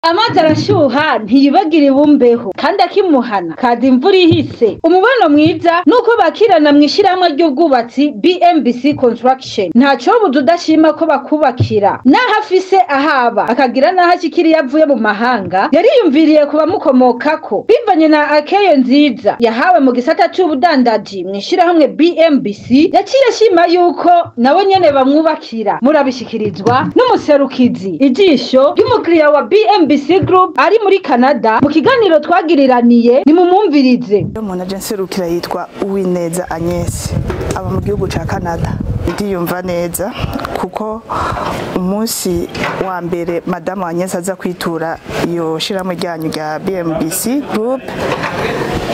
Amazi arashuha ntiyibagira ibumbeho kandi akimuhana kaza imvura ihise. Umubano mwiza nuko bakirana mw'ishirahamwe ry'ubwubatsi BMBC Construction. Ntacobuza udashima ko bakubakira. Naho afise ahaba akagira naho ashikira iyo avuye mu mahanga, yariyumviriye kubamukomokako bivanye na akeyo nziza yahawe mu gisata c'ubudandaji mw'ishirahamwe BMBC. Yaciye ashima yuko nabo nyene bamwubakira. Murabishikirizwa n'umuserukizi ijisho ry'umukiriya wa BMBC Group ari muri Canada mu kiganiro twagiriraniye, nimumwumvirize. Umuntu aje nserukira yitwa Uwineza Agnes, aba mu gihugu ca Canada. Ndiyumva neza kuko umunsi wa mbere madamu Agnes aza kwitura iyo shirahamwe ryanyu rya BMBC Group,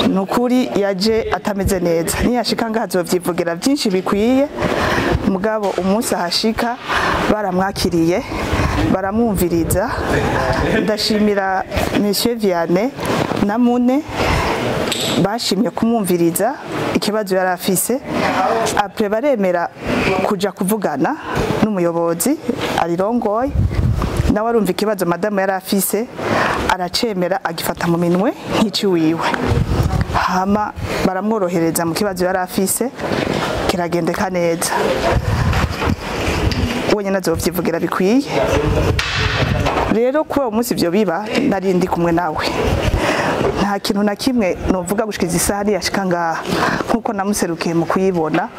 nukuri yaje atameze neza. Niyashika ngaha azovyivugira vyinshi bikwiye, mugabo umunsi ahashika baramwakiriye, baramwumviriza. Ndashimira Monsieur Vianney na Mune bashimye kumwumviriza ikibazo yari afise, après baremera kuja kuvugana n'umuyobozi arirongoye, nawe arumva ikibazo madamu yari afise, aracemera, agifata mu minwe nk'iciwiwe, hama baramworohereza mu kibazo yari afise, kiragendeka neza. Wenyine azovyivugira bikwiye. Rero kuba umunsi ivyo biba nari ndi kumwe nawe, nta kintu na kimwe novuga gushikiza isaha yashika ngaha, nkuko namuserukiye mu kuyibona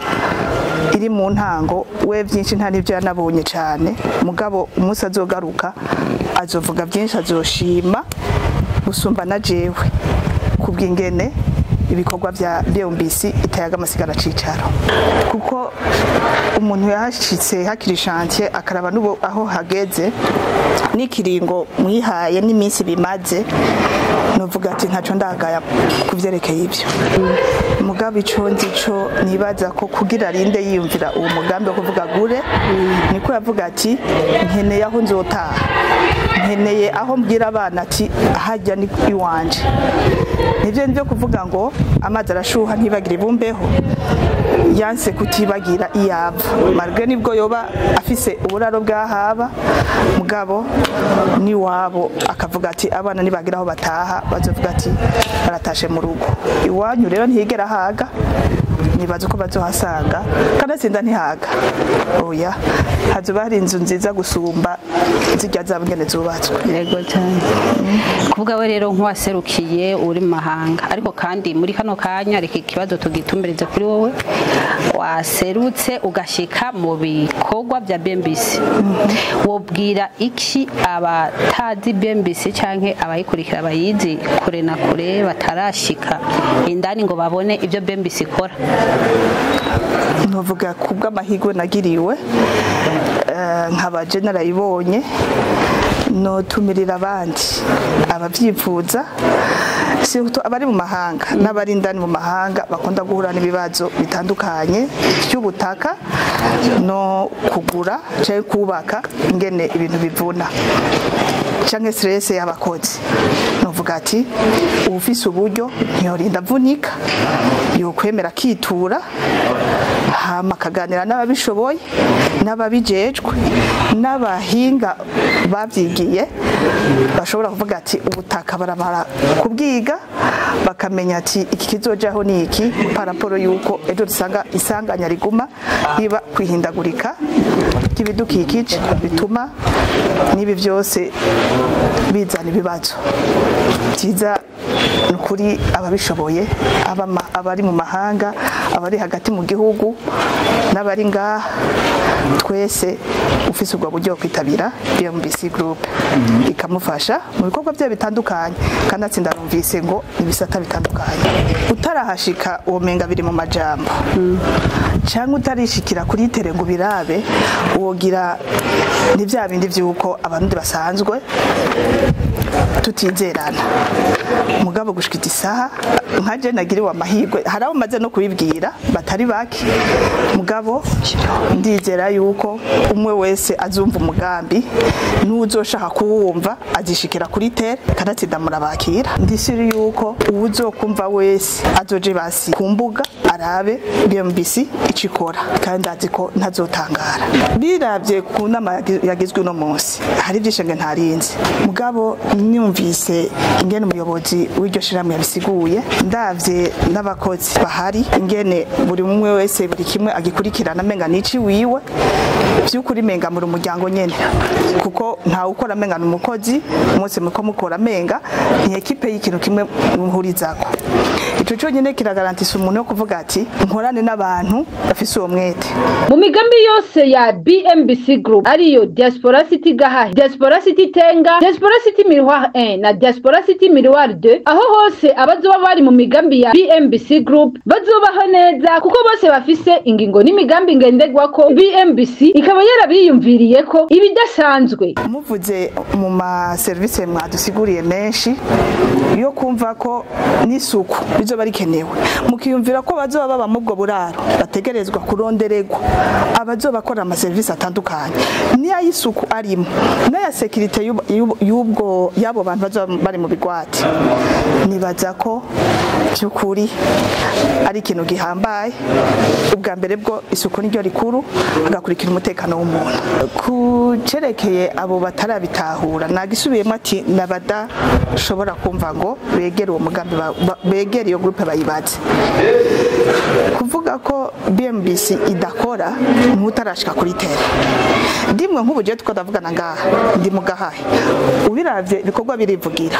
iri mu ntango. We byinshi nta n'ibyo yanabonye cyane, mugabo umunsi azogaruka azovuga byinshi, azoshima gusumba na jewe kubw'ingene ibikorwa bya BMBC itayaga amasigara cicaro, kuko umuntu yahashitse hakiri chantier akaraba n'ubu aho hageze n'ikiringo mwihaye n'iminsi bimaze, novuga ati ntaco ndagaya kuvyerekeye ibyo. Mugabo ico nzi co nibaza ko kugira arinde yiyumvira uwo mugambi wo kuvuga gure, niko yavuga ati: "Nkeneye aho nzotaha, nkeneye aho mbwira abana ati hajya ni iwanje." Nivyo nivyo kuvuga ngo amazi arashuha ntibagira ibumbeho. Yanse kutibagira iyava, malgré nibwo yoba afise uburaro bwahaba, mugabo niwabo, akavuga ati abana nibagira aho bataha bazovuga ati baratashe mu rugo iwanyu. Rero ntiyigera haga, nibaza uko bazohasanga kandi ntihaga oya, hazoba hari inzu nziza gusumba zirya zabo ingene zubatswe. Yego cyane. Kuvuga we rero nk'uwaserukiye uri mu mahanga, ariko kandi muri kano kanya reka ikibazo tugitumbereze kuri wowe waserutse ugashika mu bikorwa bya BMBC. Wobwira iki abatazi BMBC canke abayikurikira bayizi kure na kure, batarashika indani ngo babone ibyo BMBC ikora? Ntuvuga kubw'amahirwe nagiriwe nkaba je narayibonye, notumirira abandi abavyifuza, surtout abari mu mahanga n'abari indani mu mahanga bakunda guhura n'ibibazo bitandukanye by'ubutaka no kugura canke kubaka, ingene ibintu bivuna canke stress y'abakozi. Novuga ati uwufise uburyo ntiyorinda avunika, yokwemera akitura, hama akaganira n'ababishoboye n'ababijejwe n'abahinga bavyigiye, bashobora kuvuga ati ubutaka baramara kubwiga, bakamenya ati iki kizojaho ni iki, par rapport yuko ejo dusanga isanganya riguma riba, kwihindagurika ry'ibidukikije bituma n'ibi byose bizana ibibazo byiza. Ni ukuri ababishoboye, abari mu mahanga, abari hagati mu gihugu n'abari ngaha, twese ufise ubwo buryo bwo kwitabira BMBC Group ikamufasha mu bikorwa byayo bitandukanye. Kandi atsinda numvise ngo ibisata bitandukanye, utarahashika uwo menga biri mu majambo, cyangwa utarishikira kuri terrain ngo birabe, wogira ni bya bindi by'uko abarundi basanzwe. Tutizerana, mugabo gushika isaha nkaje nagiriwe amahirwe, hari abo maze no kubibwira batari bake, mugabo ndizera yuko umwe wese azumva umugambi n'uzoshaka kuwumva azishikira kuri tere kanatsinda murabakira. Ndisiri yuko uwuzokumva wese azoje basi ku mbuga arabe BMBC icikora, kandi azi ko ntazotangara. Biravye ku nama yagizwe uno munsi hari ivyishenge ntarinze, mugabo nyumvise ingene umuyobozi w'iryo shirahamwe yabisiguye, ndavye n'abakozi bahari ingene buri umwe wese buri kimwe agikurikirana menga nici wiwe, vy'ukuri menga muri umuryango nyene, kuko nta ukora menga n'umukozi mwese muko mukora menga ni ekipe y'ikintu kimwe muhurizako. Ico cyonyine kiragarantisa umuntu yo kuvuga ati nkorane n'abantu bafise uwo mwete. Mu migambi yose ya BMBC Group ariyo Diaspora City Gahahe, Diaspora City Tenga, Diaspora City Miroir 1 na Diaspora City Miroir 2, aho hose abazoba bari mu migambi ya BMBC Group bazobaho neza, kuko bose bafise ingingo n'imigambi ngenderwako. BMBC ikaba yarabiyumviriye ko ibidasanzwe. Muvuze mu ma service mwadusiguriye menshi yo kumva ko n'isuku bizoba rikenewe, mukiyumvira ko bazoba baba mu bwo buraro bategerezwa kurondererwa abazoba bakora ama service atandukanye, niya y'isuku arimo n'aya security y'ubwo yabo bantu bazoba bari mu bigwati. Nibaza ko by'ukuri ari ikintu gihambaye. Ubwa mbere bwo isuku niryo rikuru, agakurikira umutekano w'umuntu. Kucerekeye abo batarabitahura nagisubiyemo ati nabadashobora kumva ngo begere uwo mugambi, begere iyo groupe bayibaze. Kuvuga ko BMBC idakora ntutarashika kuri tere, ndimwe nk'ubu je tuko ndavugana ngaha ndi mu Gahahe, ubiravye ibikorwa birivugira,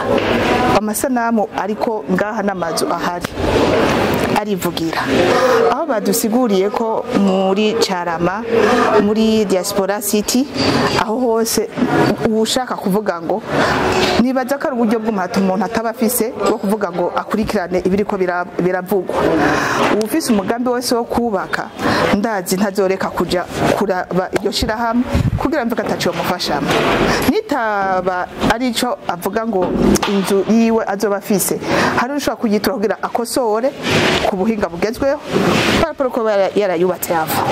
amasanamu ariko ngaha n'amazu ahari arivugira. Aho badusiguriye ko muri Carama, muri Diaspora City, aho hose ushaka kuvuga ngo nibaza ko ari uburyo bw'umuhato umuntu ataba afise bwo kuvuga ngo akurikirane ibiriko biravugwa. Uwufise umugambi wose wo kubaka ndazi ntazoreka kuja kuraba iryo shirahamwe kugira mvuga ataciye mufashamo, nitaba arico avuga ngo inzu yiwe azoba afise hari ushobora kuyitura kugira akosore ku buhinga bugezweho paraporo ko yarayubatse yava.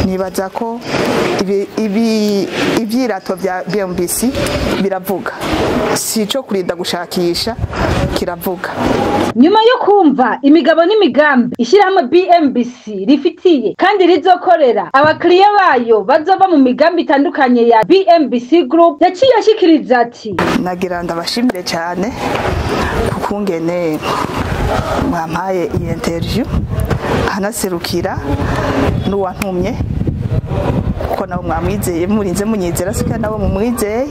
Nibaza ko ivyirato vya BMBC biravuga, si ico kurinda gushakisha, kiravuga. Nyuma yo kumva imigabo n'imigambi ishyirahamwe BMBC rifitiye kandi rizokorera abakiriya bayo bazoba mu migambi itandukanye ya BMBC Group, yaciye ashikiriza ati nagira ndabashimire cyane kukungene mwampaye iyi interview, hanaserukira n'uwantumye, kuko nabo mwamwizeye murinze munyizera sika nabo mumwizeye.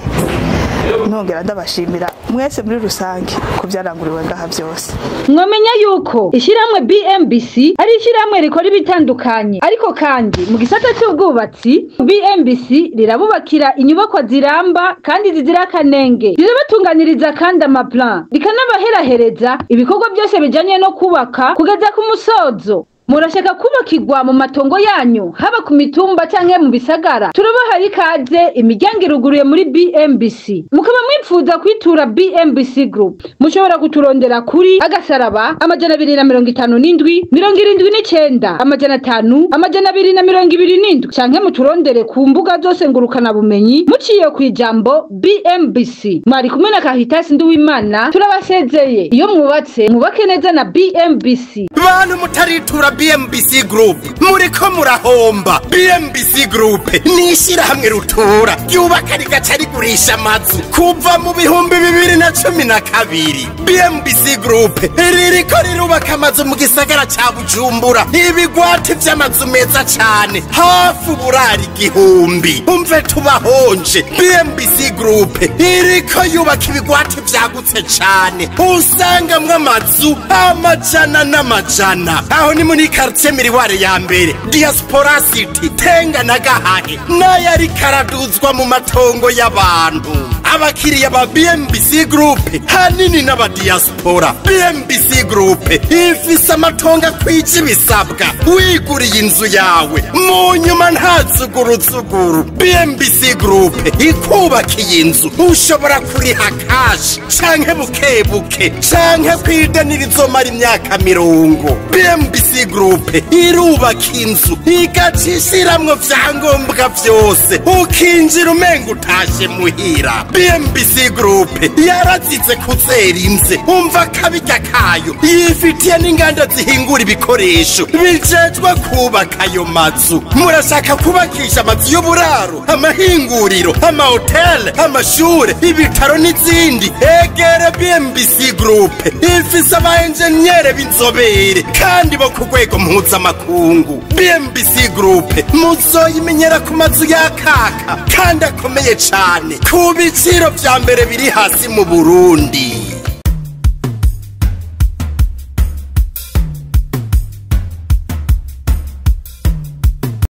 Nongera ndabashimira mwese muri rusange ku byaranguriwe ngaha byose. Mwamenya yuko ishyirahamwe BMBC ari ishyirahamwe rikora ibitandukanye, ariko kandi mu gisata cy'ubwubatsi BMBC rirabubakira inyubakwa ziramba kandi zizira akanenge, rirabatunganiriza kandi amaplan, rikanabaherahereza ibikorwa byose bijanye no kubaka kugeza ku musozo. Murashaka kubakirwa mu matongo yanyu haba ku mitumba canke mu bisagara? Turabahaye ikaze, imiryango iruguruye muri BMBC. Mukaba mwipfuza kwitura BMBC Group, mushobora kuturondera kuri agasaraba 257 79 500 227, canke muturondere ku mbuga zose ngurukana bumenyi muciye ku ijambo BMBC. Mwari kumwe na Caritas Nduwimana, turabasezeye. Iyo mwubatse mwubake neza na BMBC. Bantu mutaritura BMBC Group muriko murahomba. BMBC Group ni ishyirahamwe rutura ryubaka rigaca rigurisha amazu kuva mu 2012. BMBC Group ririko rirubaka amazu mu gisagara ca Bujumbura, ibigwati vy'amazu meza cane hafi uburari 1000. Umve tubahonje, BMBC Group iriko yubaka ibigwati vyagutse cane usangamwo amazu amajana n'amajana. Aho ni muri quartier Miriware ya mbere, Diaspora City, Tenga na Gahahe, n'ayari karaduzwa mu matongo y'abantu. Abakiriya ba BMBC Group hanini n'abadiaspora. BMBC Group ifise amatongo akwije ibisabwa, wiguriye inzu yawe mu nyuma nta zuguruzuguru. BMBC Group ikubakiye inzu ushobora kuriha cash canke buke buke canke kwideni rizomara imyaka 20. BMBC Group irubaka inzu igaca ishiramwo vyangombwa vyose, ukinjira umenga utashe muhira. BMBC Group yarazize kuzera inze, umva kabirya kayo, yifitiye n'inganda zihingura ibikoresho bijejwe kubaka ayo mazu. Murashaka kubakisha amazu y'uburaro, amahinguriro, amahoteli, amashure, ibitaro n'izindi? Egere BMBC Group, ifise aba enjeniyere b'inzobere kandi bo ku rwego mpuzamakungu. BMBC Group muzoyimenyera ku mazu yakaka kandi akomeye cane ku biciro vya mbere biri hasi mu Burundi.